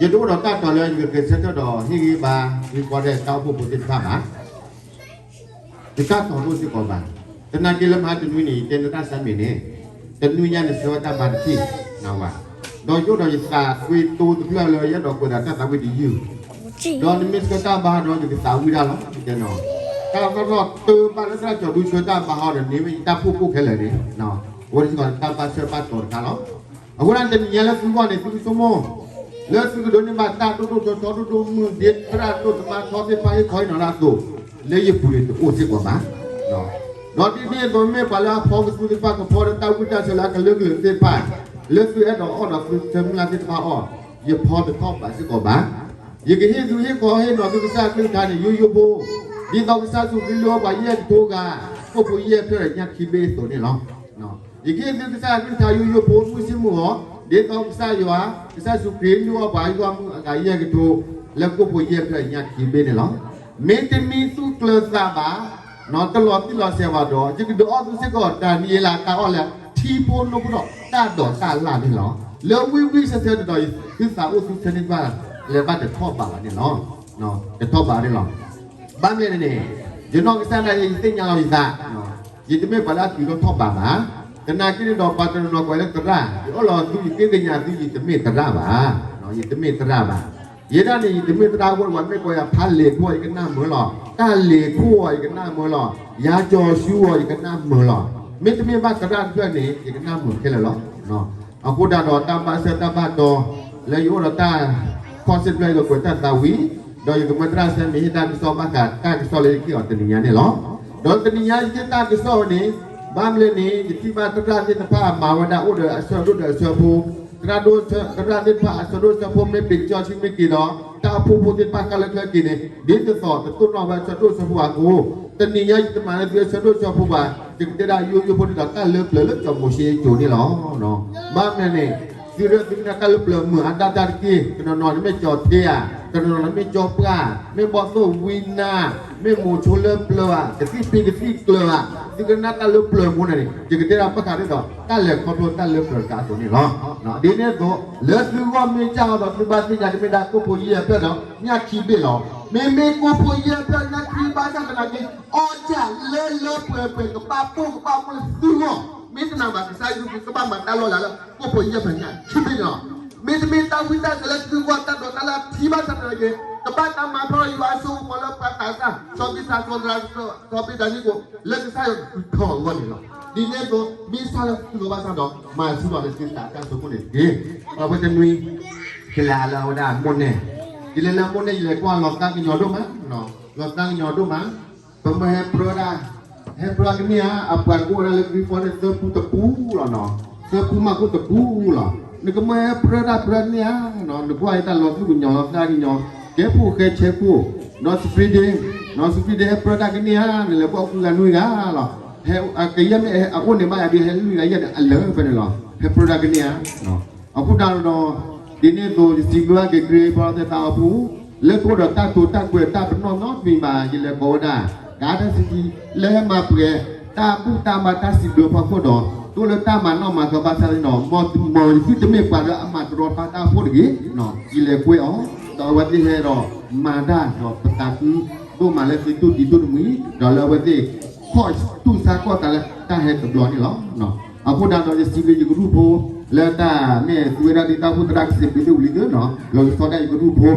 ယတအိၣ်ဒီးတၢ်တီၤလၢယကဂဲၤဆၢထၢၣ်ဒီးဟ့ၣ်ဂံၢ်ဘါ ဟ့ၣ်ကီၢ်ဒီးတၢ်အိၣ်ဖှိၣ်ဖိသ့ၣ်တဖၣ်ဘၣ်. ယတၢ်တီၤဒိၣ်စ့ၢ်ကီးဘၣ်. သနာ်က့လၢမဟါတနွံန့ၣ် ယတဲနတၢ်ဆၢမ့ၢ်န့ၣ်, တနွံညါန့ၣ် ဆှၢဝဲတၢ်ဘါတထံၣ်, နဝၤ, ဒီးယအိၣ်ဒီးယသးကွ့တိတဖျၢၣ်လၢယအဲၣ်ဒိးကွဲးဒီးတၢ်သးဝံၣ်တယုၢ်, ဒီးနမ့ၢ်ဆှၢတၢ်ဘါဒီးယကသးဝံၣ်တၢ်လီၤ ယတဲနီၤ. တၢ်သီၣ်ထီၣ်တၢ်ဘၣ်လၢသရၣ်ကၠီၤဒူဆှၢတၢ်ဘါဟီဒီးန့ၣ် မ့ၢ်ယတၢ်ဖှိၣ်ကိၣ်ခဲလၢာ်န့ၣ်, အဝဲတခီတၢ်ဘၣ်ဆၢဘၣ်တီၤတခါလီၤ. အဃိဒၣ်တနံၤညါလၢသုဂီၢ်န့ၣ် သုကဆိကမိၣ် လၢသုကဒိးန့ၢ်ဘၣ်တၢ်ဒိၣ်ဒိၣ်ထီထီ ဒိၣ်ဒိၣ်မုၢ်မုၢ် ဒ်သရၣ်ဒိၣ်သမါထီသ့ၣ်တဖၣ်ဟ့ၣ်ခီဟ့ၣ်နီၤတၢ်အသိး, လၢယပူၤန့ၣ်တအိၣ်စ့ၢ်ကီးဘၣ်. ဒီးဒ်န့ၣ်အသိးမ့ၢ်ပှၤလၢအဖီကသူသ့ၣ်တဖၣ် ကဖီဒီးတၢ်ဝံၣ်တၢ်ဆၢလၢအကလုာ်ကလုာ်သ့ၣ်တဖၣ်, လၢသုအဲၣ်ဒိးအီၣ်ဒီးသုဆၢမုၢ်လၢ်သ့ၣ်တဖၣ်အီၤ, ယဖီတထီၣ်ဘးစ့ၢ်ကီးဘၣ်. ယကဟ့ၣ်သုဟ့ၣ်ခီဟ့ၣ်နီၤသုကစၢ်အကလုၢ်ကထါန့ၣ် ယိယိဖိ, ဒ်သိးကစၢ်ယ့ၣ်ၡူးခရံာ်လုၢ်အီၣ်ပှၤယဲၢ်ကထိဂၤ, ကိၣ်ဖိယဲၢ်ဖျၢၣ်ဒီးညၣ်ခံဘ့ၣ်အသိးန့ၣ်လီၤ. ယကဟ့ၣ်သုကစၢ်အကလုၢ်ကထါယိယိဖိ မုၢ်ဆ့ၣ်မုၢ်ဂီၤ, ဒ်သိးကစၢ်ယွၤ, ကစၢ်ယ့ၣ်ၡူးခရံာ်လုၢ်အီၣ်ပှၤယွၤမုၢ်အဂၤယဲၢ်ကထိ, လၢကိၣ်ဖိယဲၢ်ဖျၢၣ်ညၣ်ခံဘ့ၣ်န့ၣ်လီၤ. မ့တမ့ၢ်သူၣ်ကျၢၤသးဘၣ်, တလီၤတံၢ်လီၤဆဲးဘၣ်ဒီး ယကဒုးအီၣ်သုစ့ၢ်ကီး ဒၤနံးယ့လးတၢ်အီၣ်လၢ ထံဖိနီၢ်ခိဒီးတၢ်ဒိးတၢ်လၣ်န့ၣ်လီၤ. လၢဝံၣ်ဝံၣ်ဆၢဆၢတဒီး သုသးအိၣ်သုဆၢန့ၢ်ဘၣ် လဲၤဘၣ်တထီၣ်ဘးဘၣ်န့ၣ်လီၤ. တထီၣ်ဘးန့ၣ်လီၤ. ဘၣ်မနုၤလဲၣ်န့ၣ်, ယနီၢ်ကစၢ်ဒၣ်ယဲ ယသ့ၣ်ညါလီၤယသး, ယတမ့ၢ်ပှၤလၢအတုၤထီၣ်ထီၣ်ဘးဘၣ်. သနာ်က့န့ၣ်ဒီးပှၤတနီၤနီၤကွဲးလၢသရၣ်, ယအၢၣ်လီၤသု ယဃ့ကညးသု ယတမ့ၢ်သရၣ်ဘၣ်, ယတမ့ၢ်သရၣ်ဘၣ်. ယဲဒၣ်န့ၣ် ယတမ့ၢ်သရၣ်အဃိ ပှၤမ့ၢ်ကိးယၤဖးလ့ၤခိၣ် ယကနၣ်မုာ်လီၤ, တၢ်လ့ၤခိၣ်အီၤ ယကနၣ်မုာ်လီၤ, ယၤကၠီၤဆူအီၤ ယကနၣ်မုာ်လီၤ. မ့တမ့ၢ်ဘၣ်သရၣ်တဖျၢၣ်န့ၣ် ယကနၣ်မုာ်ခဲလၢာ်လီၤ. အဃိဒၣ်ဒီးတၢ်ဘၣ်ဆၢတၢ်ဘၣ်တီၤ လၢယအိၣ်ဒီးတၢ်ခီၣ်စ့ၢ်တဖျၢၣ် ယကကွဲးတၢ်သးဝံၣ်, ဒီးယကမၢသရၣ်ဆၢမ့ၢ်ဟ့ၣ်တၢ်ကစီၣ်ဘၣ်ဃးတၢ်ကစီၣ်လၢယကဟ့ၣ်အီၤတနံၤညါန့ၣ်လီၤ. ဒီးတနံၤညါယဟ့ၣ်တၢ်ကစီၣ်ဝဲန့ၣ်, ဘၣ်မနုၤလဲၣ်န့ၣ် ယထံၣ်ဘၣ်သရၣ်သ့ၣ်တဖၣ်မၤဝဲဒၣ်အိၣ်ဒီးအဆၢဒိၣ်ဒီးအဆၢဖိ, သရၣ်ဒိၣ်ဆၢ, သရၣ်သ့ၣ်တဖၣ်အဆၢဒိၣ်ဆၢဖိမ့ၢ်ပ့ၤကၠီဆံမ့ၢ်က့ၤဒီး တၢ်အိၣ်ဖှိၣ်ဖိသ့ၣ်တဖၣ်ခဲလၢာ်ခဲဆ့န့ၣ် ဒ်သိးသိးတတိၢ်နီၣ်ဝဲအဆၢဒိၣ်ဆၢဖိဘၣ်အဃိ, တနံၤညါယတမၤလၢသုအဆၢဒိၣ်ဆၢဖိဘၣ်, ယကတဲဒၣ်ယိယိဖိဒ်သိးတၢ်လၢပျၢၤလၢကၠီၤမိၤၡ့အစိၤန့ၣ်လီၤ. ဘၣ်မနုၤလဲၣ်န့ၣ်, သုရၢသုကနၣ်တၢ်လၢပျၢၤမုာ်အါဒၣ်တၢ်တက့ၢ်, တနီၤနီၤန့ၣ်မ့ၢ်ကၠီၤထ့ဧါ, တနီၤနီၤန့ၣ်မ့ၢ်ကၠီၤပှၢ်, မ့ၢ်ဘီၣ်သိၣ်ဝံနါ, မ့ၢ်မိၤဆိလၢပျၢၤဧါ, ကသံၣ်ဖံးကသံၣ်ကျၢၤဧါ, သုကနၣ်တၢ်လၢပျၢၤမူန့ၣ်န့ၣ် ယကတဲဒၣ်ဘၣ်ဃးဒ်သိး တၢ်လဲၤခီဖျိတၢ်လၢပျၢၤတခါအသိးန့ၣ်လီၤ. ဒ်န့ၣ်အသိး လၢသုဂီၢ်မ့ၢ်ကၢ်အီၤဒီးသုဘၣ်သ့ၣ်ညါ တမ့ၢ်ဒၣ်ကိၣ်ဖိယဲၢ်ဖျၢၣ်ဒီးညၣ်ခံဘ့ၣ်လီၤ. မ့မ့ၢ်ကိၣ်ဖိယဲၢ်ဖျၢၣ်ညၣ်ခံဘ့ၣ်ဘၣ်ဆၣ်သနာ်က့ အီၣ်စၢ်လၢလၢပှဲၤပှဲၤ ကဘၣ်ပိၢ်ကဘၣ်ပိၢ်လၢသုဂီၢ်, မ့ၢ်တနာ်ဘၣ်ကစၢ်ယ့ၣ်ၡူးခရံာ်ကဘၣ်မၤတၢ်လီၤလးလၢ ကိၣ်ဖိယဲၢ်ဖျၢၣ်ညၣ်ခံဘ့ၣ်န့ၣ်လီၤ. မ့တမ့ၢ်တၢ်ဝံတၢ်ဆၢလၢသုဂီၢ်တၢ်ဒိးတၢ်လၣ်ထံဘၣ်ဆၣ်သနာ်က့ ကဘၣ်တၢ်မၤဖျီယွၤအစိကမီၤလၢပှၤသးစၢ် စီၤကံစၢ်စီၤသရၣ် စီၤပ့းတနံၣ်ကိ လၢကစၢ်ယွၤကထုးထီၣ်အဂီၢ်န့ၣ်လီၤ. ဒ်န့ၣ်အသိး မ့ၢ်စၢ်လၢသုဂီၢ်ဘၣ်ဆၣ်ဒီး မၤဆူၣ်ထီၣ်လၢသုသးတၢ်စိကမီၤန့ၣ်တက့ၢ်. အဝဲတနွံ ကလဲၤလၢအဝဲဒၣ်မိၢ်နဲၣ်, ယလဲၤလၢမိၢ်နဲၣ် ယလဲၤကွၢ်လီၤသးကညီၤဒိၣ်မး, လီၤသးကညီၤဒိၣ်မး, ပမ့ၢ်ဟဲပြၢဒၣ်, ဟဲပြၢကန့ၢ်ဧါ, အပှၤကအိၣ်ဝဲဒၣ်လၢ Green Forest န့ၣ် သၢပူတပူလီၤနီၤ, သၢပူမးကအိၣ်တပူလီၤ. နကမ့ၢ်ဟဲပြၢတၢ်ပြၢန့ၢ်ဧါ, နကွၢ်အံၤတၢ်လီၤသူၣ်ကညီၤလီၤသးကညီၤ, ကဲဖိၣ်ဃဲဆဲးခိၣ်, ဒီး Speedy, ဒီး Speedy ဟဲပြၢတၢ်ကန့ၢ်ဧါ, နလဲၤကွၢ်အိၣ်ဃုဂၤနွံဂၤလီၤ. ဟဲ, အကယဲၢ်မ့ၢ်အအိၣ်န့ၣ်ဘၣ်ယၤဒ်ဟဲလွံၢ်ဂၤယဲၢ်န့ၣ် အလၢာ်ဖဲန့ၣ်လီၤ. ဟဲပြၢတၢ်ကန့ၢ်ဧါ. အဃိဒၣ်ဒီး ဒ်န့ၣ်အသိး ယစံးဘျုးဘၣ်က့ၤ ခရံာ်ဖိသ့ၣ်တဖၣ်အပူၤ, လၢတအိၣ်ဒီးတၢ်တိာ်တၢ်ကွဲးတၢ်ပနီၣ်နီတမံၤဘၣ် ယလဲၤကိးဝဲဒၣ် ကါတၢ်စံး လၢဟဲမၤပှဲၤ တၢ်ဘူၣ်တၢ်ဘါတၢ်စံးဘျုးဖီခိၣ်ဒီး တအိၣ်လၢတၢ်မၤနီၣ်မၤဃါဘၣ်ဆၣ်သနာ်က့ မ်သုတမ့ၢ်ပှၤလၢအမၤတရီတပါတၢ်အိၣ်ဖှိၣ်တဂ့ၤ, ယလဲၤကွဲအီၤ, ဒီးအဝဲသ့ၣ်ဟဲဒီးမၤတၢ်ဒီးပသးခု ဒိၣ်မးလၢသုတူၢ်တံၤတူၢ်တမှံၤ, ဒီးလၢအဝဲသ့ၣ် ခီၣ်တူၢ်ဆါကီၢ်သးလၢတၢ်ဟဲတဘျီန့ၣ်လီၤ. အဃိဒၣ်ဒီးယစံးဘျုးယကရူၢ်ဖိ လၢတၢ်မ့ၢ်သုဝဲဒၣ်ဒ်တၢ်အိၣ်ဖှိၣ်သရၣ်ကစံးဘျုးဒ်ဝံၤလံသုနီၤ, လီၤကစီဒၣ်ယကရူၢ်ဖိ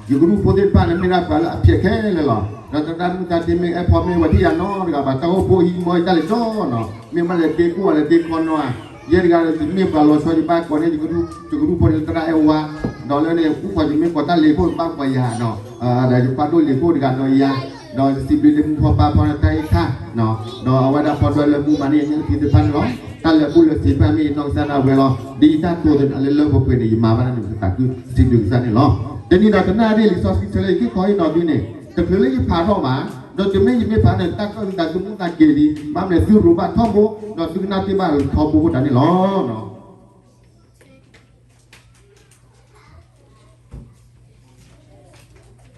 ယကရူၢ်ဖိသ့ၣ်တဖၣ်န့ၣ် မ့ၢ်ဒၣ်ပှၤလၢအဖျဲးခဲလၢာ်လီၤ. ဒီးတၢ်မုၢ်တၢ်တ့မ့ၢ်အဲၣ်ဖီမ့ၢ်ဝဲထံၣ်ယၤနီတဂၤဘၣ်, တၢ်အိၣ်ဖှိၣ်ဟံးမီၢ်အံၤတၢ်လဲၤကၠီနီၤ, မ့ၢ်ဘၣ်လဲၤတ့ကိၣ်လဲၤတ့ခီနီၤဧါ, ယဲတဂၤဒီး ယမ့ၢ်ပှၤလီၤဆီ ယဘၣ်ကိးန့ၢ်ယကရူၢ်ဖိန့ၣ် သရၣ်အဲၣ်ဝါ, ဒီးလၢန့ၣ် အိၣ်ခိးယမ့ၢ်ကိးတၢ်လ့ၤခိၣ် ဘၣ်ကိးယၤနီၤ, ဒီးယပၢ်ဒိၣ်လ့ၤခိၣ်တဂၤဒီးယၤ, ဒီးစံးဘျုးလၢမုၢ်ဖီပၢ်ဖီတၢ်အံၤခါ, ဒီးအဝဲဒၣ်ဖီဒွဲလၢမူမၤန့ၢ်ယသ့ၣ်တဖၣ်န့ၣ်လီၤ. တၢ်လၢာ်ဘူၣ်လၢာ်စ့ၤတဖၣ်မ့ၢ်ယနီၢ်ကစၢ်ဒၣ်ဝဲလီၤ. ဒ်ယတၢ်တိာ်သနၢၣ်လၢလၢပှဲၤပှဲၤန့ၣ် ယမၤဘၣ်န့ၣ် ပသးခုစံးဘျုးကစၢ်န့ၣ်လီၤ. တနံၤဒီးတနၣ်ရံၣ် လံာ်စီဆှံဆၢလၢယကဟ့ၣ်ခီဟ့ၣ်နီၤသုန့ၣ် တချုးလၢယဖးထီၣ်ဘၣ်, ဒီးတမ့ၢ်ယမ့ၢ်ဖးန့ၣ် တၢ်ကၢၣ်သးသမူသးက့ၤလံ, ဘၣ်မနုၤသုရိၤဘၣ်ထီဘိ, ဒီးသုကနၣ်တ့ၢ်ဘၣ်ထီဘိအဃိဒၣ်န့ၣ်လီၤ.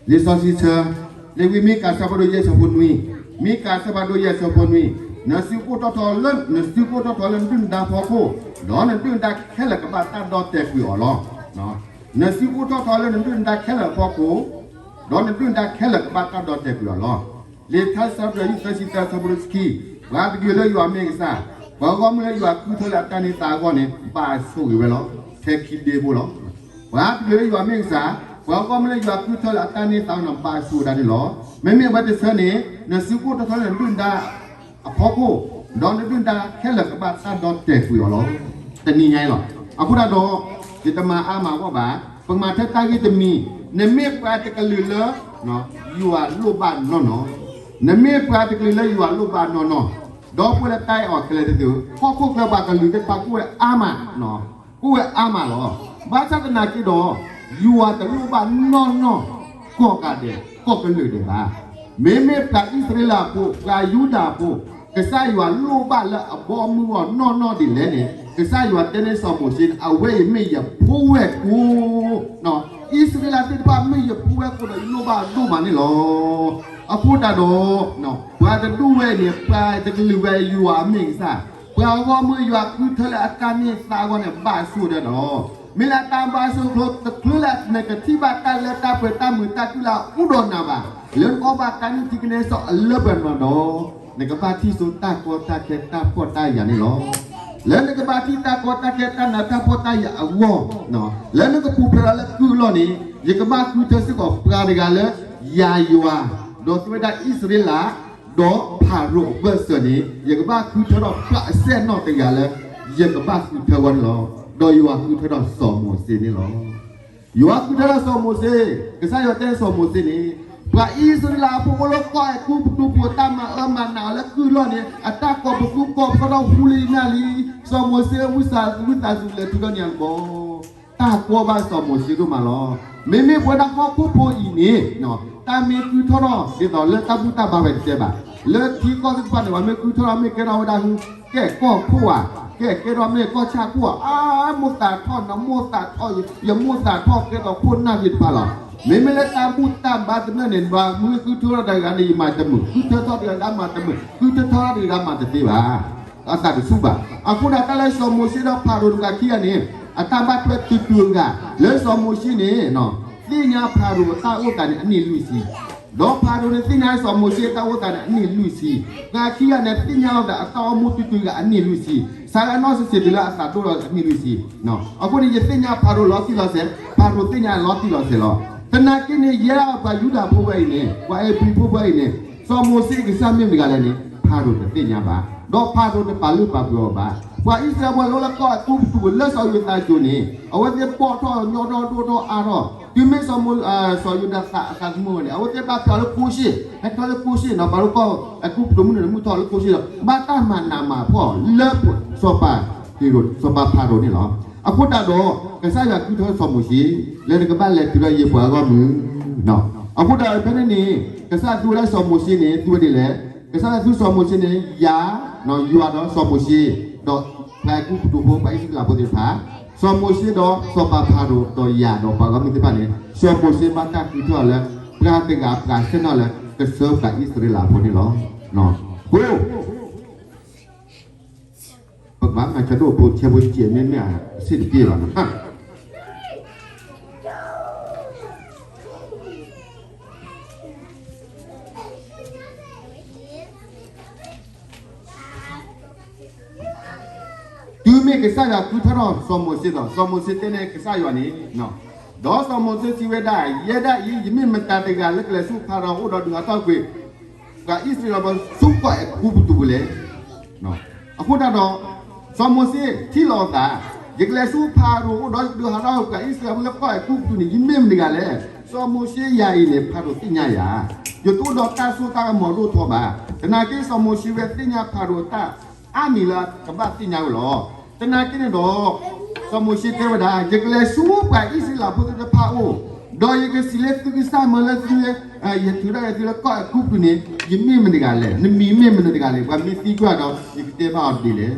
လံာ်စီဆှံဆၢ, လ့ၤဝံမံကၤ အဆၢဖးဒိၣ်ယဲၢ် အဆၢဖိနွံ, မံကၤ အဆၢဖးဒိၣ်ယဲၢ် အဆၢဖိနွံ, နစုကိၣ်တီထီလၢ, နစုကိၣ်တီထီလၢနဒုၣ်နဒါအဖီခိၣ်, ဒီးနဒုၣ်နဒါခဲလၢာ်ကဘၣ်တၢ်ဒီၣ်တဲာ်ကွံာ်အီၤလီၤ. နစုအိၣ်ထီၣ်ထီလၢနဒုၣ်နဒါခဲလၢာ်အဖီခိၣ်, ဒီးနဒုၣ်နဒါခဲလၢာ်ကဘၣ်တၢ်ဒီၣ်တဲာ်ကွံာ်အီၤလီၤ. လံာ်ထါစံးထီၣ်ပတြၢၤ သၢဆံသၢ အဆၢဖိတဆံခံ, ပှၤတကလုာ်လၢယွၤမ့ၢ်ကစၢ်, ပှၤဂီၢ်မုၢ်လၢယွၤဃုထၢလၢအတၢ်န့ၢ်သါအဂီၢ်န့ၣ် ဘၣ်ဆိၣ်ဂ့ၤဝဲလီၤ. ထဲခံဒ့ဖိလီၤ. ပှၤတကလုာ်လၢယွၤမ့ၢ်ကစၢ်, ပှၤဂီၢ်မုၢ်လၢယွၤဃုထၢလၢအတၢ်န့ၢ်သါအဂီၢ်န့ၣ် ဘၣ်ဆိၣ်ဝဲဒၣ်န့ၣ်လီၤ. မ့မ့ၢ်အဝဲတဆၢန့ၣ် နစုအိၣ်ထီၣ်ထီလၢနဒုၣ်နဒါ အဖီခိၣ်, ဒီးနဒုၣ်နဒါခဲလၢာ်ကဘၣ်တၢ်ဒီၣ်တဲာ်ကွံာ်အီၤလီၤ. တနံၤညါအံၤလီၤ. အဃိသတးဒီး ယတမၤအါမၤဂီၢ်ဘၣ်, ပကမၤထဲတၢ်ဂ့ၢ်တမံၤ, နမ့ၢ်ပှၤတကလုာ်လၢ ယွၤလိၣ်ဘၣ်နီၢ်နီၢ်, နမ့ၢ်ပှၤတကလုာ်လၢယွၤလိၣ်ဘၣ်နီၢ်နီၢ်, ဒီပုၢ်ဝဲၢ်လၢတၢ်အဲၣ်အီၤခဲလၢာ်သ့ၣ်ဧၢ, ဟီၣ်ခိၣ်ချၢပှၤကလုာ်သ့ၣ်တဖၣ်ကအိၣ်ဝဲအါမး, ကအိၣ်ဝဲအါမးလီၤ. ဘၣ်ဆၣ်သနာ်က့ဒီး ယွၤတလိၣ်ဘၣ်နီၢ်နီၢ် ကီၢ်ဂၤဒဲး ကီၢ်ကလုာ်ဒဲးဘၣ်. မ့မ့ၢ်ပှၤအံၣ်စရ့လးဖိ, ပှၤယူဒၤဖိ, ကစၢ်ယွၤလိၣ်ဘၣ်လၢအဘီအမုၢ်အဂီၢ်နီၢ်နီၢ်ဒ်လဲၣ်န့ၣ်, ကစၢ်ယွၤတဲန့ၢ်စီၤမိၤၡ့န့ၣ် အဝဲအံၤမ့ၢ်ယဖိဝဲၢ်ကိ, အံၣ်စရ့လးသ့ၣ်တဖၣ်မ့ၢ်ယဖိဝဲၢ်ကိဒီး ယလိၣ်ဘၣ်အဒိၣ်မးန့ၣ်လီၤ. အဃိသတးဒီး ပှၤတဒူၣ်ဝဲအံၤန့ၣ် ပှၤတကလုာ်ဝဲယွၤအမ့ၢ်ကစၢ်, ပှၤဂီၢ်မုၢ်ယွၤဃုထၢလၢအတၢ်န့ၢ်သါအဂီၢ်န့ၣ် ဘၣ်ဆိၣ်ဝဲဒၣ်လီၤ. မ့ၢ်လၢတၢ်ဘၣ်ဆိၣ်ဂ့ၤတချုးလၢနကထံၣ်ဘၣ်တၢ်လၢတၢ်ပှဲၤတၢ်မုာ်တၢ်ခုၣ်လၢအအိၣ်ဒီးနၤဘၣ်, လၢနကအီၣ်ဘၣ်တၢ်နုၢ်ထံကနဲစီးအလၢပှဲၤနီၢ်ဒီး နကဘၣ်ထံၣ်စိတၢ်ကီတၢ်ခဲတၢ်ဖှီၣ်တၢ်ယာ်န့ၣ်လီၤ. လၢနကဘၣ်ထံၣ်တၢ်ကီတၢ်ခဲတၢ်နးတၢ်ဖှီၣ်တၢ်ယာ်အဂီၢ်, လၢနကပူၤဖျဲးဒီးလၢကုၢ်အလီၢ်န့ၣ် ယကဘၣ်ဃုထၢစ့ၢ်ကီးပှၤတဂၤလၢ ယၤယွၤ, ဒီးသုဝဲဒၣ်အံၣ်စရ့လး, ဒီးဖၤရိၤအဘၢၣ်စၢၤန့ၣ် ယကဘၣ်ဃုထၢထီၣ်ပှၤအစဲၣ်နီၣ်တဂၤလၢ ယကဘၣ်ဃုထၢဝဲန့ၣ်လီၤ. ဒီးယွၤဃုထၢထီၣ်စီၤမိၤၡ့န့ၣ်လီၤ. ယွၤဃုထၢထီၣ်စီၤမိၤၡ့, ကစၢ်ယွၤတဲစီၤမိၤၡ့န့ၣ်, ပှၤအံၣ်စရ့လးဖိအိၣ်လၢကီၢ်အဲၤကူပတူး ပှၤတၢ်မၤအၢမၤနးအီၤလၢကုၢ်အလီၢ်န့ၣ် အတၢ်ကိးပသူကိးပသီထီၣ်ဟူလၢယနၢ်လံ. စီၤမိၤၡ့ဝံသးစူၤ ဝံသးစူၤလဲၤထုးထီၣ်န့ၢ်အီၤတဘျီ. တၢ်ကွီၢ်ဘၣ်စီၤမိၤၡ့ဒိၣ်မးလီၤ. မ့မ့ၢ်ပဝဲဒၣ်ဟီၣ်ခိၣ်ဖိအံၤန့ၣ်, တၢ်မ့ၢ်ဃုထၢထီၣ်ဒ်သိးလၢတၢ်ဘူၣ်တၢ်ဘါဝဲတတဲဘၣ်. လၢထံကီၢ်သ့ၣ်တဖၣ်န့ၣ် ပှၤမ့ၢ်ဃုထၢထီၣ်မ့ၢ်ကဲထီၣ်ဝဲဒၣ် ကဲကီၢ်ခိၣ်ဧါ, ကဲကဲထီၣ်မ့ၢ်ကီၢ်ဆၣ်ခိၣ်ဧါ, အါ မိၣ်သးထီၣ် နမိၣ်သးထီၣ်, ယမိၣ်သးထီၣ်ကဲထီၣ်ခိၣ်နၢ်သ့ၣ်တဖၣ်လီၤ. မ့မ့ၢ်လၢတၢ်ဘူၣ်တၢ်ဘါတဖျၢၣ်န့ၣ် ပှၤမ့ၢ်ဃုထၢထီၣ်တဂၤန့ၣ် ယမၤတမုာ်, ဃုထၢထီၣ်တဂၤမၤတမုာ်, ဃုထၢထီၣ်တဂၤမၤတသ့ဘၣ်. အသးတဆူၣ်ဘၣ်. အဃိဒၣ်တၢ်လၢစီၤမိၤၡ့ဒီးဖၤရိၤတဂၤခံဂၤန့ၣ် အတၢ်ဘၣ်ထွဲတုၤတုၤအဂၤ, လၢစီၤမိၤၡ့န့ၣ် သ့ၣ်ညါဖၤရိၤအတၢ်အိၣ်သးန့ၣ်အနံၣ်လွံၢ်ဆံ, ဒီးဖၤရိၤန့ၣ်သ့ၣ်ညါစီၤမိၤၡ့အတၢ်အိၣ်သးန့ၣ်အနံၣ်လွံၢ်ဆံ, သၢခံဂၤန့ၣ် သ့ၣ်ညါလိာ်သးအတၢ်အိၣ်မူတုၤတုၤဂၤအနံၣ်လွံၢ်ဆံ, ဆါလၢအနီၢ်ဆံးဆံးတုၤလၢအသးဒိၣ်လီၤအနံၣ်လွံၢ်ဆံ. အဃိန့ၣ် ယသ့ၣ်ညါဖၤရိၤလီၤတံၢ်လီၤဆဲး, ဖၤရိၤသ့ၣ်ညါလီၤတံၢ်လီၤဆဲးလီၤ. သနာ်က့န့ၣ် ယဲဒၣ်ပှၤယူဒၤဖိဝဲအံၤန့ၣ်, ပှၤဧ့ၤဘြံၤဖိဝဲအံၤန့ၣ်, စီၤမိၤၡ့ကစၢ်မ့ၢ်မတၤတဂၤလဲၣ်န့ၣ် ဖၤရိၤတသ့ၣ်ညါဘၣ်, ဒီးဖၤရိၤတပာ်လုၢ်ပာ်ပှ့ၤအီၤဘၣ်. ပှၤအံၣ်စရ့လးဖိလၢအိၣ်လၢကီၢ်အဲၤကူပတူးလၢစီၤယိၤသးအစိၤန့ၣ် အဝဲသ့ၣ်ဘီၣ်ထီၣ်ညီထီၣ်ဒိၣ်ထီၣ်အါထီၣ်, တုၤမ့ၢ်စီၤမိၤ, စီၤယိၤနၤသၣ်အသးသမူဝဲန့ၣ် အဝဲသ့ၣ်ဘၣ်ဖျါလၢကိၣ်ၡ့ၣ်, ဟဲထီၣ်လၢကိၣ်ၡ့ၣ်နီၤ, ပှၤလၢကီၢ်အဲၤကူပတူးမုၢ်နုာ်န့ၣ် မုၢ်ထီၣ်လၢကိၣ်ၡ့ၣ်ဒီး ဘၣ်တၢ်မၤနးမၤဖှီၣ်လၢစီၤပၤ, စီၤပၤဖၤရိၤန့ၣ်လီၤ. အဃိသတးဒီး ကစၢ်ယွၤဃုထၢစီၤမိၤၡ့ လၢနကဘၣ်လဲၤတုၤဒီးယပှၤအဂီၢ်မုၢ်, အဃိသတးဒီးဖဲန့ၣ်န့ၣ် ကစၢ်ယွၤသူဝဲဒၣ်စီၤမိၤၡ့န့ၣ် သူဝဲဒ်လဲၣ်, ကစၢ်ယွၤသူစီၤမိၤၡ့န့ၣ် ယၤ, ယွၤဒီးစီၤမိၤၡ့, ဒီးပှၤအဲၤကူပတူးဖိ ပှၤအံၣ်စရ့လးဖိသ့ၣ်တဖၣ်, စီၤမိၤၡ့ဒီးစီၤပၤဖၤရိၤ ဒီးယၤဒီးပှၤဂီၢ်မုၢ်သ့ၣ်တဖၣ်န့ၣ် စီၤမိၤၡ့ဘၣ်တၢ်ဃုထၢအီၤလၢ ပှၤတဂၤပှၤဆဲၣ်နီၤလၢ ကဆှၢပှၤအံၣ်စရ့လးဖိန့ၣ်လီၤ. ဃိ ပကဘၣ်မၤဆၢဒိၣ်ဖိဆဲးဖိစဲးမ့မ့ၢ်ဧါ, စ့ၢ်တက့ၢ်ဘၣ်. တုၤမ့ၢ်ကစၢ်ယွၤဃုထၢထီၣ်စီၤမိၤၡ့ဒီး စီၤမိၤၡ့တဲန့ၢ်ကစၢ်ယွၤန့ၣ်, ဒီးစီၤမိၤၡ့စံးဝဲဒၣ်, ယဲဒၣ်အံၤ ယမ့ၢ်မတၤတဂၤလၢကလဲၤဆူဖၤရိၤအအိၣ်ဒီးဒုးဟးထီၣ်ကွံာ် ပှၤအံၣ်စရ့လးဖိဆူကီၢ်အဲၤကူပတူးပူၤလဲၣ်. အဃိသတးဒီး စီၤမိၤၡ့ထံၣ်လိာ်အသး, ယကလဲၤဆူဖၤရိၤအအိၣ်ဒီးဒုးဟးထီၣ်ပှၤအံၣ်စရ့လးဖိလၢကီၢ်အဲၤကူပတူးန့ၣ် ယမ့ၢ်မတၤတဂၤလဲၣ်. စီၤမိၤၡ့ယၤအံၤန့ၣ် ဖၤရိၤသ့ၣ်ညါယၤ, ယတအိၣ်ဒီးတၢ်စိတၢ်ကမီၤဒိၣ်ထီဘၣ်. သနာ်က့စီၤမိၤၡ့ဝဲသ့ၣ်ညါဖၤရိၤအတၢ်အါမံၤလၢကဘၣ်သ့ၣ်ညါဝဲလီၤ. သနာ်က့န့ၣ်ဒီး စီၤမိၤၡ့တဲဝဲဒၣ်, ယကလဲၤဆူပှၤအံၣ်စရ့လးဖိသ့ၣ်တဖၣ်အအိၣ်, ဒီးယကစံးလၢသုကစၢ်မၢလၢသု, ယထုးထီၣ်ယၤသုလၢကီၢ်အဲၤကူပတူးန့ၣ် ယမ့ၢ်မတၤတဂၤလဲၣ်, နမံၤမ့ၢ်မနုၤတဂၤလဲၣ်, ပှၤမ့ၢ်သံကွၢ်ဒီး ယကတဲဘၣ်အီၤဒ်လဲၣ်.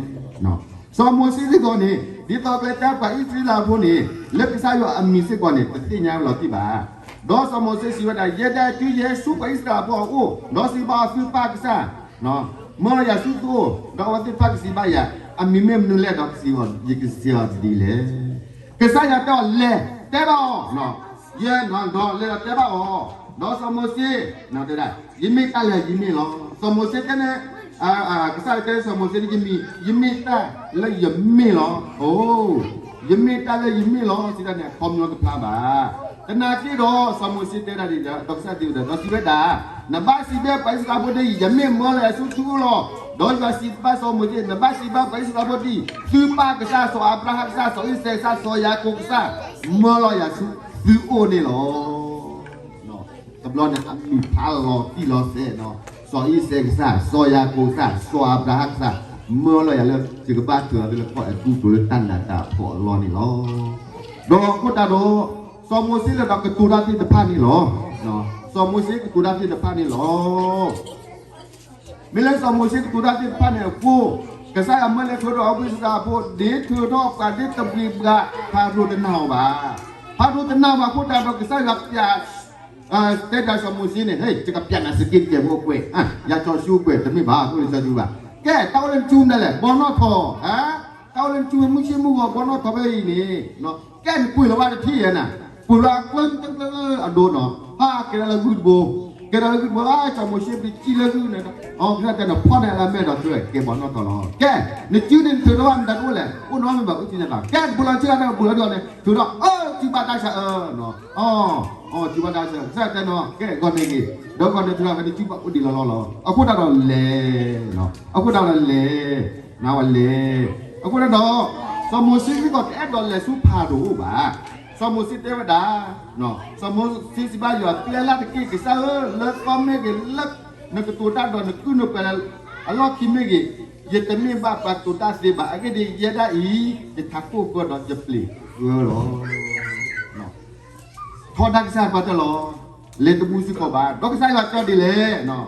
စီၤမိၤၡ့စ့ၢ်ကီးန့ၣ် ဒ်သိးပျဲတဲပှၤအံၣ်စရ့လးဖိန့ၣ် လၢကစၢ်ယွၤအမံၤစ့ၢ်ကီးန့ၣ် တသ့ၣ်ညါဝဲလီၤတံၢ်ဘၣ်. ဒီးစီၤမိၤၡ့စံးဝဲဒၣ်, ယဲဒၣ်တုၤယဟဲဆူပှၤအံၣ်စရ့လးဖိအအိၣ်, ဒီးစံးဘၣ်အီၤသုပၢ်ကစၢ်, မၢယၤဆူသုအိၣ်, ဒီးအဝဲသ့ၣ်တဖၣ်ကစံးဘၣ်ယၤ, အမံၤမ့ၢ်မနုၤလဲၣ်ဒီး ယကစံးအီၤဒ်လဲၣ်. ကစၢ်ယွၤတဲအီၤလဲၤ တဲဘၣ်အီၤ, ယဲ, ဒီးလဲၤဒီးတဲဘၣ်အီၤ, ဒီးစီၤမိၤၡ့, တဲဒၣ်, ယမ့ၢ်တၢ်လၢယမ့ၢ်လီၤ. စီၤမိၤၡ့တဲန့ၣ်, ကစၢ်ယွၤတဲစီၤမိၤၡ့, ယမ့ၢ်တၢ်လၢယမ့ၢ်လီၤ. အိ, ယမ့ၢ်တၢ်လၢယမ့ၢ်လီၤ စံးဒၣ်န့ၣ် အခီပညီတဖျါဘၣ်. သနာ်က့ဒီး စီၤမိၤၡ့တဲဒၣ်ဒ်ဒီး ကစၢ်ယွၤစံးဝဲဒၣ်, နဘၣ်စံးဘၣ်ပှၤအံၣ်စရ့လးဖိဒ်အံၤ, ယမ့ၢ်မၢလီၤယၤဆူသုအိၣ်လီၤ. ဒီးယွၤစံးဘၣ်စီၤမိၤၡ့, နဘၣ်စံးဘၣ်ပှၤအံၣ်စရ့လးဖိဒ်အံၤ, သုပၢ်ကစၢ်, စီၤအၤဘြၤဟၣ်ကစၢ်, စီၤအံၣ်စဲးကစၢ်, စီၤယၤကိာ်ကစၢ်, မၢလီၤယၤဆူသုအိၣ်န့ၣ်လီၤ. တဘျီန့ၣ် အမံၤဖးလီၤတံၢ်လီၤဆဲး, စီၤအံၣ်စဲးကစၢ်, စီၤယၤကိာ်ကစၢ်, စီၤအၤဘြၤဟၣ်ကစၢ်, မၢလီၤယၤလၢ ယကဘၣ်ထုးအီၤလၢကီၢ်အဲၤကူပတူးလၢတၢ်နးတၢ်ဖှီၣ်အလီၢ်န့ၣ်လီၤ. ဒီးအဃိသတးဒီး စီၤမိၤၡ့လဲၤဒီးကတိၤတၢ်သ့ၣ်တဖၣ်န့ၣ်လီၤ. စီၤမိၤၡ့ကတိၤတၢ်သ့ၣ်တဖၣ်န့ၣ်လီၤ. မ့ၢ်လၢစီၤမိၤၡ့ကတိၤတၢ်သ့ၣ်တဖၣ်န့ၣ်အဃိ, ကစၢ်ယွၤမၢလဲၤထုးထီၣ်အီၤ အံၣ်စရ့လးဖိ, ဒ်ထုးထီၣ်ပှၤဒ်တဘှံးဘှး, ဖၤရိၤတနာ်အီၤဘၣ်. ဖၤရိၤတနာ်အီၤဘၣ်အဃိသတးဒီး ကစၢ်ယွၤပျး, တဲဒၣ်စီၤမိၤၡ့န့ၣ်, ဟဲ, ယကပျးနၤစက့တကဲးဖိအကွဲး, ယၤစီၤၡူအကွဲး, တမ့ၢ်ဘၣ်, ဖိလံၤစီၤၡူဘၣ်. ကဲ, တၢ်အိၣ်လၢနစုမနုၤလဲၣ်, ဘီနီၣ်ထိး, တၢ်အိၣ်လၢနစုမုၢ်ဆ့ၣ်မုၢ်ဂီၤ ဘီနီၣ်ထိးဖဲအံၤန့ၣ်, ကဲနပှ့ၤလီၤဘၣ်တထံၣ်ယဲနၤ, ပှ့ၤလီၤကျၢၢ်ကျၢၢ်အဒိနီၤ, ဟးကဲထီၣ်လၢဂုၢ်တဘိ, ကဲထီၣ်လၢဂုၢ်တဘိ, စီၤမိၤၡ့ပျံၤကံၣ်လၢဂုၢ်န့ၣ်, အကဲထီၣ်တဲနဖီၣ်န့ၢ်လၢမဲာ်ဒီး ကဲဘီနီၣ်ထိးလီၤ. ကဲ, နစုန့ၣ်နထုးထီၣ်ဘၣ်မတၤတအိၣ်လဲၣ်, အိၣ်နီတမံၤဘၣ်, အိၣ်စုန့ၣ်ဘၣ်. ကဲ, ပှ့ၤလီၤဆ့ကၤဒီး ပှ့ၤလီၤဒီးန့ၣ် ထုးထီၣ်, အၢ, စုဘၣ်တၢ်ဆါအၢ, အ, စုဘၣ်တၢ်ဆါ, ကစၢ်ယွၤတဲနီၤ, ကဲ, ဂီၤန့ၢ်ဂ့ၤ, ဒီးဂီၤန့ၢ်ထုးထီၣ်ဖဲန့ၣ် စုဘၣ်အိၣ်ဒံးလီၤလီၤလီၤ. အဃိသတးဒီးလဲၤ, အဃိသတးဒီးလဲၤ, နဝဲလဲၤ, အဃိသတးဒီး စီၤမိၤၡ့စ့ၢ်ကီးတအဲၣ်ဒိးလဲၤဆူဖၤရိၤအိၣ်ဘၣ်. စီၤမိၤၡ့တဲဝဲဒၣ်, စီၤမိၤၡ့စံးဘၣ်ယွၤ, ကျဲလၢ်တက့ၢ် ကစၢ်ဧၢ, လၢသီမ့ၢ်ဂ့ၤ, လၢနကတိၤတၢ်ဒီးနကုၢ်နပှၤအလီၢ်ခံမ့ၢ်ဂ့ၤ, ယတမ့ၢ်ဘၣ်ပှၤကတိၤတၢ်သ့ဘၣ်. အဂ့ၢ်ဒ်အံၤ, ယထးခိၣ်ဃၢဒီးယပျ့ၤဃၢလီၤ. ထီဒါကစၢ်ယွၤပှၤတၢၢ်လီၤ. လဲၤတဘူးစ့ၢ်ကီးဘၣ်. ဒီးကစၢ်ယွၤတဲဒ်လဲၣ်,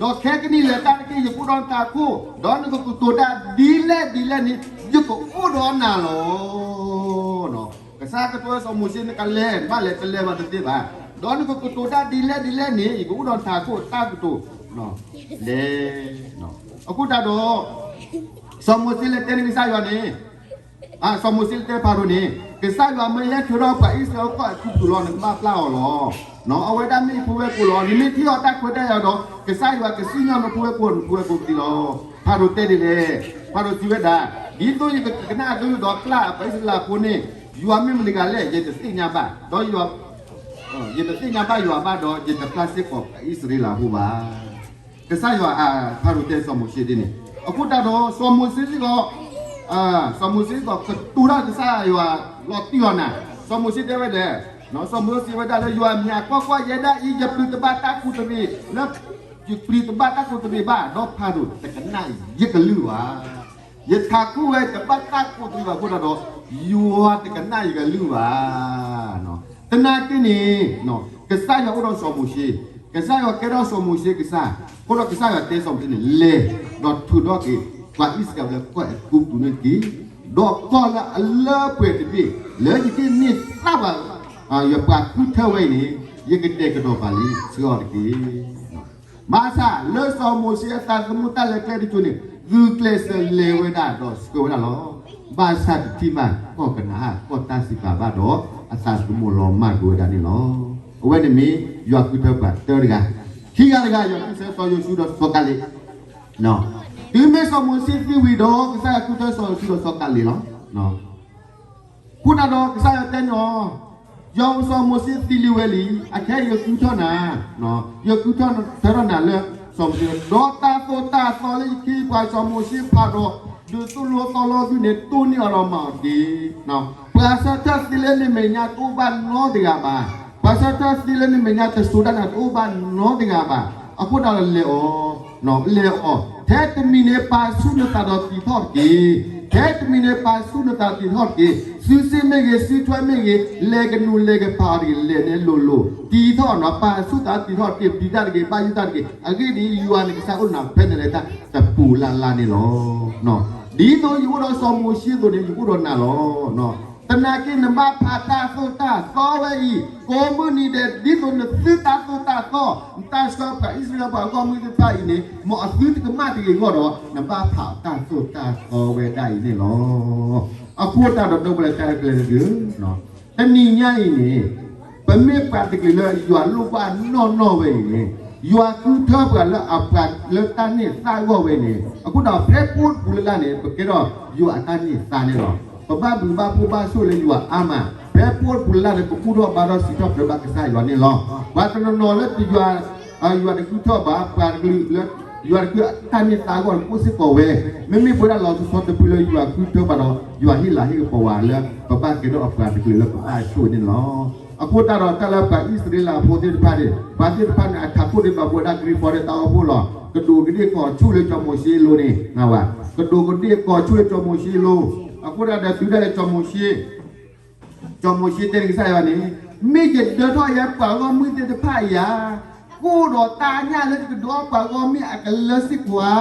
ဒီးခဲကနံၣ်လဲၤတၢ်တက့ၢ် ယကအိၣ်ဒီးနထးခိၣ်, ဒီးနကကတိၤတၢ်ဒ်လဲၣ်ဒ်လဲၣ်န့ၣ် ယကအိၣ်ဒီးနၤလီၤ. ကစၢ်ကတိၤစီၤမိၤၡ့ နကလဲၤ, ဘၣ်လဲၤတလဲၤဘၣ်တသ့ဘၣ်. ဒီးနကကတိၤတၢ်ဒ်လဲၣ်ဒ်လဲၣ်န့ၣ် ယကအိၣ်ဒီးနထးခိၣ်တၢ်ကတိၤ, လဲၤ, အဃိသတးဒီး စီၤမိၤၡ့လဲၤတဲန့ၣ်ကစၢ်ယွၤန့ၣ်, စီၤမိၤၡ့တဲဖၤရိၤန့ၣ်, ကစၢ်ယွၤမၢယဲထုးထီၣ်ပှၤအံၣ်စရ့လးကီၢ်အဲၤကူပတူးလီၤ, နကဘၣ်ပျၢ်အီၤလီၤ. အဝဲဒၣ်မ့ၢ်ယဖိဝဲၢ်ကိာ်လီၤ. နမ့ၢ်ထံၣ်အီၤတၢ်ခွဲးတၢ်ယာ်ဒီး ကစၢ်ယွၤကစံၣ်ညီၣ်နဖိဝဲၢ်ကိာ်, နဖိဝဲၢ်ကိာ်ကသံလီၤ. ဖၤရိၤတဲဒ်လဲၣ်, ဖၤရိၤစံးဝဲဒၣ်, ဒ်သိးယကကနၣ်အကလုၢ်ဒီးပျၢ်ပှၤအံၣ်စရ့လးဖိန့ၣ်, ယွၤမ့ၢ်မတၤတဂၤလဲၣ်, ယတသ့ၣ်ညါဘၣ်, ဒီးယတသ့ၣ်ညါဘၣ်ယွၤဘၣ်ဒီး ယတပျၢ်စ့ၢ်ကီးပှၤအံၣ်စရ့လးဖိဘၣ်. ကစၢ်ယွၤ, ဖၤရိၤတဲစီၤမိၤၡ့ဒ်န့ၣ်. အဃိသတးဒီး စီၤမိၤၡ့စ့ၢ်ကီး, စီၤမိၤၡ့စ့ၢ်ကီးကတိၤတၢ်ကစၢ်ယွၤလီၤတံၢ်လီၤနၤ. စီၤမိၤၡ့တဲဝဲဒၣ်, စီၤမိၤၡ့စံးဝဲဒၣ်လၢယွၤအမဲာ်ညါ, ကွၢ်ကွၢ်, ယဲဒၣ်အံၤ ယပျံၤတဘၣ်တၢ်ကူၣ်တရံး, လၢယပျံၤတဘၣ်တၢ်ကူၣ်တရံးဘၣ်, ဒီးဖၤရိၤတကနၣ်ယကလုၢ်ဘၣ်. ယထးခိၣ်ဝဲတဘၣ်တၢ်ကူၣ်တရံးဘၣ်အဃိသတးဒီး ယွၤတကနၣ်ယကလုၢ်ဘၣ်. သနာ်က့န့ၣ်, ကစၢ်ယွၤအိၣ်ဒီးစီၤမိၤၡ့, ကစၢ်ယွၤကဲထီၣ်စီၤမိၤၡ့ကစၢ်, အဃိဒီးကစၢ်ယွၤတဲစီၤမိၤၡ့န့ၣ်, လဲၤ, ဒီးထုးထီၣ်က့ၤ ပှၤအံၣ်စရ့လးလၢကီၢ်အဲၤကူပတူးန့ၣ်တက့ၢ်. ဒီးကီၢ်လၢအလၢပှဲၤတဘ့ၣ်, လၢယကန့ၢ်သၣ်ဘၣ်, ယပှၤဃုထၢဝဲအံၤန့ၣ်, ယကတဲာ်ကတီၤပှၤလံ, ဆှၢအီၤတက့ၢ်. ဘၣ်ဆၣ်လၢစီၤမိၤၡ့အသးသမူတၢ်လဲၤကျဲတကၠိန့ၣ်, ဂုာ်ကျဲးစၢးလဲၤဝဲဒၣ်ဒီးဆှၢဝဲဒၣ်လီၤ. ဘၣ်ဆၣ်တထံၣ်ဘၣ်ကီၢ်ကနၤဧၣ်, ကီၢ်တၢ်စံးပာ်ဘၣ်ဒီး အသးသမူလီၤမၢ်ကွံာ်ဝဲဒၣ်န့ၣ်လီၤ. အဝဲန့ၣ်မ့ၢ်ယွၤဃုထၢပှၤတၢတဂၤ, ခံဂၤတဂၤ ယွၤဃုထၢစီၤယိၤၡူဒီးစီၤကၤလ့း. တုၤမ့ၢ်စီၤမိၤၡ့သံဝံၤဒီး ကစၢ်ယွၤဃုထၢစီၤယိၤၡူဒီးစီၤကၤလ့းလီၤ. အဃိသတးဒီးကစၢ်ယွၤတဲန့ၣ်လီၤ, ယွၤဧၢ, စီၤမိၤၡ့သံလံဝဲလံ, အခဲအံၤယဃုထၢနၤ, ယဃုထၢထၢထီၣ်နၤလၢစီၤမိၤၡ့, ဒီးတၢ်သိၣ်တၢ်သီလၢယကဟ့ၣ်ပှၤစီၤမိၤၡ့ဖးဒီး ဒုးသိၣ်လိသီလိသုန့ၣ် တိၢ်န့ၢ်အီၤဒီးမၤအီၤတက့ၢ်. ပှၤဆၢထၢၣ်သ့လၢနမဲာ်ညါတအိၣ်ဘၣ်နီတဂၤဘၣ်. ပှၤဆၢထၢၣ်သ့လၢနမဲာ်ညါတစိၤဒၣ်နၤ တအိၣ်ဘၣ်နီတဂၤဘၣ်. အဃိသတးဒီးလဲၤအီၤ, လဲၤအီၤ, ထဲတမံၤန့ၣ်ပာ်ဆူၣ်နသးဒီးတံာ်ထီၣ်တက့ၢ်. ထဲတမံၤန့ၣ်ပာ်ဆူၣ်နသးဒီးတံာ်ထီၣ်တက့ၢ်. စုစ့ၣ်မ့ၢ်ဂ့ၤ, စုထွဲမ့ၢ်ဂ့ၤ, လဲၤကနူၤလဲၤကပာ်အီၤတဂ့ၤ, လဲၤန့ၣ်လိၤလိၤ, တံာ်ထီၣ်နီၤ, ပာ်ဆူၣ်သးတံာ်ထီၣ်တက့ၢ်, ပျံၤတၢ်တဂ့ၤ, ဘၣ်ယိၣ်တၢ်တဂ့ၤ. အဂ့ၢ်ဒ်အံၤ, ယွၤနကစၢ်အိၣ်နၤဖဲန့ၣ်လၢတၢ်တပူၤလၢ်လၢ်န့ၣ်လီၤ. ဒ်သိးယအိၣ်ဒီးစီၤမိၤၡ့အသိးန့ၣ် ယအိၣ်ဒီးနၤလီၤ. သနာ်က့နဘၣ်ဖးတၢ်သိၣ်တၢ်သီဝဲအံၤ, ကိးမုၢ်နံၤဒဲး ဒ်သိးနသုတၢ်သိၣ်တၢ်သီ, နတၢ်ဆှၢပှၤအံၣ်စရ့လးပှၤဂီၢ်မုၢ်သ့ၣ်တဖၣ်အံၤန့ၣ်, မ်အသုတကမၣ်တဂ့ၤအဂီၢ်ဒီး, နဘၣ်ဖးတၢ်သိၣ်တၢ်သီဝဲဒၣ်အံၤန့ၣ်လီၤ. အဃိသတးဒီး ဒီပုၢ်ဝဲၢ်တၢ်အဲၣ်ကျဲၤတဂ့ၤဧၢ, တနံၤညါအံၤန့ၣ် ပမ့ၢ်ပှၤတကလုာ်လၢယွၤလိၣ်ဘၣ်နီၢ်နီၢ်ဝဲအံၤန့ၣ် ယွၤဃုထၢပှၤလၢအပှၤလၢတၢ်န့ၢ်သါဂီၢ်ဝဲန့ၣ် အဃိဒီးဖဲပအိၣ်တပူၤလၢ်လၢ်န့ၣ် ပကဲထီၣ်ယွၤအတၢ်န့ၢ်သါန့ၣ်လီၤ. ပဘၣ်ဘျုးဘၣ်ဖှိၣ်ဘၣ်ဆိၣ်လၢယွၤအါမး, ဖဲပအိၣ်တပူၤလၢ်လၢ်န့ၣ် ပဘူၣ်ထီၣ်ဘါထီၣ်စံးထီၣ်ပတြၢၤဘၣ်ကစၢ်ယွၤန့ၣ်လီၤ. ပှၤတနီၤနီၤလၢယွၤ ယွၤတဃုထၢဘၣ်ပှၤတကလုာ်လၢ ယွၤတကလုာ်အတၢ်န့ၢ်သါဂီၢ်န့ၣ် ကအိၣ်စ့ၢ်ကီးဝဲ, မ့မ့ၢ်ပဝဲဒၣ်လီၤဆီဆီတဖုလၢယွၤဃုထၢဘၣ်ဒီး ယွၤဟ့ၣ်လၤဟ့ၣ်ကပီၤဝဲလၢ ပဘၣ်ကဲထီၣ်အပှၤတကလုာ်လၢပဘၣ်ဆိၣ်ဂ့ၤန့ၣ်လီၤ. အဃိသတးဒီးတၢ်လၢပှၤအံၣ်စရ့လးဖိသ့ၣ်တဖၣ်န့ၣ် ပှၤသ့ၣ်တဖၣ်န့ၣ် အထးခိၣ်ဒံးဘၣ်ပဝဲဒၣ်ကရံၣ်ဖီဒီးတၢ်အိၣ်ဖှိၣ်လီၤ. ကဒူးကဒ့ၣ်ကီၤဆူၣ်လၢစီၤမိၤၡ့အလိၤန့ၣ် နဝဲ, ကဒူးကဒ့ၣ်ကီၤဆူၣ်လၢစီၤမိၤၡ့အလိၤ, အဃိသတးဒီးတုၤဒၣ်လဲာ်စီၤမိၤၡ့ စီၤမိၤၡ့တဲန့ၣ်ကစၢ်ယွၤန့ၣ်, မ့ၢ်ယဒၢထီၣ်ယၤပှၤဂီၢ်မုၢ်သ့ၣ်တဖၣ်ယၤ, ကအိၣ်ဒီးတၢ်ညၣ်လၢယကဒုးအီၣ်ပှၤဂီၢ်မုၢ်အကလၢစ့ၢ်ကီးဧါ.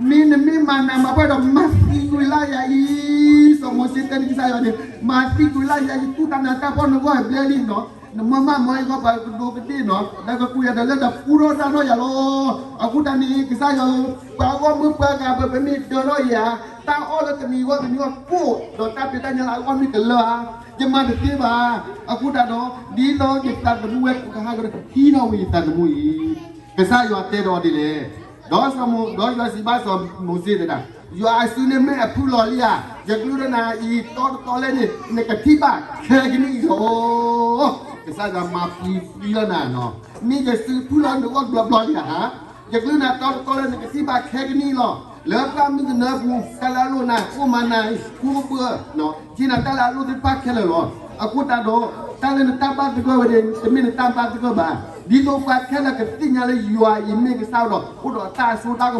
မ့ၢ်နမ့ၢ်မၤနးမၤဖှီၣ်ဒီး မၤသံကွံာ်လၢ်ယၤအံၤ, စီၤမိၤၡ့တဲန့ၣ်ကစၢ်ယွၤန့ၣ်, မၤသံကွံာ်လၢ်ယၤအံၤ ယကူၣ်တၢ်နးတၢ်ဖှီၣ်နဂီၢ်ဘျဲလံနီၤ, နမၤမၤမၤယဂီၢ်ပှၤကဒူးကဒ့ၣ်နီၤ, ဒီးကကူးယၤဒီးလၢဒီးပူထီၣ်တၢ်ထီၣ်ယၤလီၤ. အဃိတၢ်န့ၣ် ကစၢ်ယွၤဧၢ, ပှၤဂီၢ်မုၢ်ပှၤဂၤ ပမ့ၢ်ဒၢထီၣ်ယၤ တၢ်အီၣ်လၢတနံၤဂီၢ်တနံၤဂီၢ်ကိၣ်, ဒီးတၢ်ဖံးတၢ်ညၣ်လၢအဂီၢ်မ့ၢ်ကလၢဧါ, ယမၤတသ့ဘၣ်. အဃိတၢ်ဒီး ဒ်သိးယသးသမူဝဲကဟးဂီၤဒီး ဟံးထီၣ်ဝံၤယသးသမူအံၤ, ကစၢ်ယွၤတဲဒီးဒ်လဲၣ်. ဒီးစီၤမိၤ, ဒီးယွၤစံးဘၣ်စီၤမိၤၡ့တဲဒၣ်, ယွၤအစုန့ၣ်မ့ၢ်အဖုလီၤလံဧါ. ယကလုၢ်ဒီးနၤအံၤ တီတီတီလဲၣ်န့ၣ် နကထံၣ်ဘၣ်ခဲကနံၣ်အံၤလီၤ. ကစၢ်ယွၤမၤပျံၤပျံၤလီၤနၤနီၤ, မ့ၢ်ယစုဖုလီၤနဂီၢ်ဘျီဘျီလံဧါ. ယကလုၢ်နၤတီတီတီလဲၣ် နကထံၣ်ဘၣ်ခဲကနံၣ်လီၤ. လၢပှၢ်မုၢ်ကနၢပူၤ တၢ်လၢအလိၣ်နၤ အိၣ်မၤနၤ ဃူကဘၢ, က့နၤတၢ်လၢအလိၣ်သ့ၣ်တဖၣ်ခဲလၢာ်လီၤ. အဃိတၢ်ဒီး တၢ်လၢနတၢ်ဘၣ်သဂၢၢ်ဝဲန့ၣ် တမ့ၢ်နတၢ်ဘၣ်သဂၢၢ်ဘၣ်. ဒ်သိးပှၤခဲလၢာ်ကသ့ၣ်ညါလၢယွၤအံၤမ့ၢ်ကစၢ်ဒီး အိၣ်ဒီးတၢ်စိတၢ်က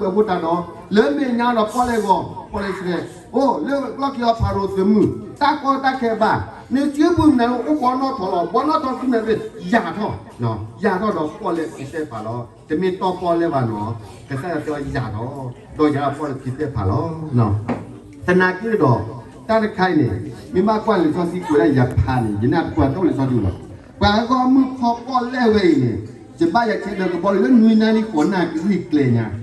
မီၤလၢပှဲၤအဃိတၢ်ဒီး လၢမဲာ်ညါဒီးပီၣ်လဲၣ်ဂီၤ ပီၣ်လဲၣ်ဆှဲ, အိၣ်လၢလီၢ်ခံအီၤဖၤရိၤသုးမုၢ် တၢ်ကီတၢ်ခဲဘၣ်, နစုပူၤမနုၤအိၣ်ဘီနီၣ်ထီၣ်လီၤ. ဘီနီၣ်ထီၣ်သုမနုၤ ယၢ်ထီၣ်, ယၢ်ထီၣ်ဒီးပီၣ်လဲၣ်ခံသ့ၣ်တဖၣ်လီၤ. တမ့ၢ်တီပီၣ်လဲၣ်ဘၣ်နီၤ, ကစၢ်ယွၤတဲအီၤယၢ်ထီၣ်, ဒီးယၢ်ထီၣ်ပီၣ်လဲၣ်ခံသ့ၣ်တဖၣ်လီၤ. သနာ်က့ဒီး တၢ်တခါအံၤန့ၣ် မ့ၢ်ဘၣ်ကွၢ်လံာ်စီဆှံကွဲးဒၣ်ယၤဖးန့ၣ် ယနာ်တပှၢ်တအိၣ်လံာ်စီဆှံလီၤ. ပှၤဂီၢ်မုၢ်ခီပီၣ်လဲၣ်ဝဲအံၤန့ၣ် ယဘၣ်ယၤဆဲးဒီးကဘီလၢနွံနၣ်ရံၣ်ဃိးနၣ်ရံၣ်ကျဲညါ,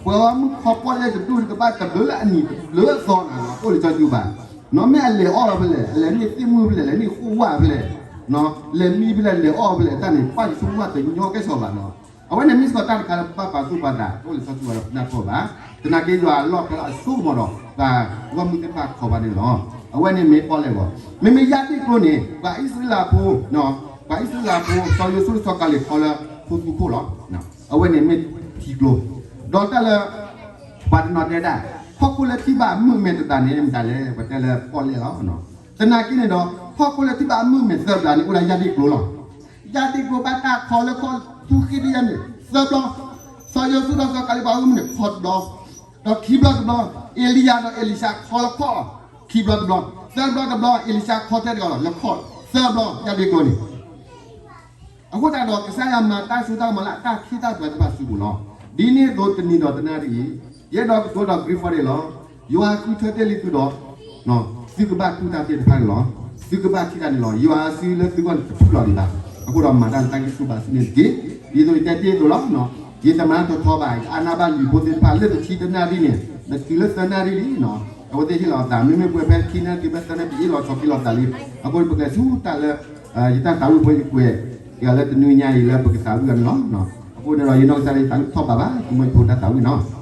ပှၤဂီၢ်မုၢ်ခီပီၣ်လဲၣ်တဒူၣ်တကဘၣ်တဘျုးလၢအနံၤတဘျုးအသီနၤလီၤ တအိၣ်လံာ်စီဆှံဘၣ်. နီၢ်မ့ၢ်အလဲၤအီၣ်လီၤဖဲလဲၣ်, အလဲၤန့ၢ်သ့ၣ်မုၢ်ဖဲလဲၣ်, လဲၤန့ၢ်ဃိၣ်ဝၣ်ဖဲလဲၣ်, လဲၤမံဖဲလဲၣ်, လဲၤအီၣ်ဖဲလဲၣ်, တၢ်န့ၣ် ပၢ်ယဆိကမိၣ်တညီကဲစီၤဘၣ်နီၤ. အဝဲန့ၣ်မ့ၢ်စ့ၢ်ကီးတၢ်တခါလၢပဘၣ်ပာ်သူၣ်ပာ်သး တအိၣ်လံာ်စီဆှံဝဲဒၣ်ပနၢ်ပၢၢ်ဘၣ်. သနာ်က့ယွၤအလီၢ်ဖဲလၢအစိကမီၤဒီး ပှၤဂီၢ်မုၢ်သ့ၣ်တဖၣ်ခီဘၣ်န့ၣ်လီၤ. အဝဲန့ၣ်မ့ၢ်ပီၣ်လဲၣ်ဂီၤ, မ့မ့ၢ်ယၢ်ဒ့ၣ်ကျိန့ၣ် ပှၤအံၣ်စရ့လးဖိ, ပှၤအံၣ်စရ့လးဖိ စီၤယိၤၡူစီၤကၤလ့းခီလၢဖိသူခိၣ်လီၤ. အဝဲန့ၣ်မ့ၢ်ထံကျိ, ဒီးတၢ်လၢ ပှၤတနီၤတဲဒၣ် ဟီၣ်ခိၣ်လၢထံၣ်ဘၣ်အမုၢ်အမဲာ်တသးန့ၣ် မတၤလဲၣ်, ပတဲလၢပီၣ်လဲၣ်လီၤ. သနာ်က့န့ၣ်ဒီး ဟီၣ်ခိၣ်လၢထံၣ်ဘၣ်အမုၢ်မဲာ်သၢဘျီန့ၣ် အိၣ်ဒၣ်ယၢ်ဒ့ၣ်ကျိလီၤ. ယၢ်ဒ့ၣ်ကျိဘၣ်တၢ်ခီလၢခီၣ်ထူဃ့တယၢ်န့ၣ် သၢဘျီ, စီၤယိၤၡူဒီးစီၤကၤလ့းပှၤဂီၢ်မုၢ်န့ၣ် ခီတဘျီ, ဒီးခံဘျီတဘျီ, အ့လံယၤဒီးအ့လံၡါခီလၢခီၣ်, ခံဘျီတဘျီ, သၢဘျီတဘျီ အ့လံၡါခီထဲတဂၤလီၤ လၢခီၣ်, သၢဘျီ ယၢ်ဒ့ၣ်ကျိန့ၣ် အဃိသတးဒီးကစၢ်ယွၤမၤတၢ်စိတၢ်ကမီၤလၢအတၢ်ခ့တၢ်ပှၤသ့ၣ်တဖၣ်စုပူၤလီၤ. ဒ်န့ၣ်အသိးတနံၤဒီးတနၣ်ရံၣ်အံၤ, ယအဲၣ်ဒိးကတိၤဒီး Greek ဖီဒ့ၣ်လီၤ. ယွၤဃုထၢတ့ၢ်လံသုဒီး, သုကဘၣ်တူၢ်တၢ်သ့ၣ်တဖၣ်န့ၣ်လီၤ. သုကဘၣ်ထံၣ်တၢ်န့ၣ်လီၤ. ယွၤအစုလၢသုဂီၢ်န့ၣ်တဖုလီၤဒံးဘၣ်. အဃိဒီးမၤတၢ်လၢတၢ်ဂံၢ်ဆူၣ်ဘါဆူၣ်န့ၣ်တက့ၢ်. ဒ်သိးယတဲတ့ၢ်အသိးလီၤ. ယတမၤထီထီဘၣ် အါနါဘၣ်လံာ်ဖိသ့ၣ်တဖၣ် လၢတဆံတနၣ်ရံၣ်န့ၣ် နတုၤလၢသၢနၣ်ရံၣ်လံ. အဝဲသ့ၣ်ဟ့ၣ်လီၤအသး မ့မ့ၢ်ပှဲၤဖဲခံနၣ်ရံၣ်တုၤဖဲသၢနၣ်ရံၣ် ပအ့ၣ်လိာ်ဆိးက့လိာ်သးလံ. အဃိပကလဲၤဆူတၢ်လၢ ယတၢ်သးဝံၣ်ဖိယကွဲး ယၤလၢတနွံညါအံၤလၢပကသးဝံၣ်အီၤန့ၣ်လီၤ. အဃိန့ၣ်ဒီး ယနီၢ်ကစၢ်လၢယသးဝံၣ်ထီၣ်ဘးဘၣ် သုမ့ၢ်ဖိတၢ်သးဝံၣ်နီၤ.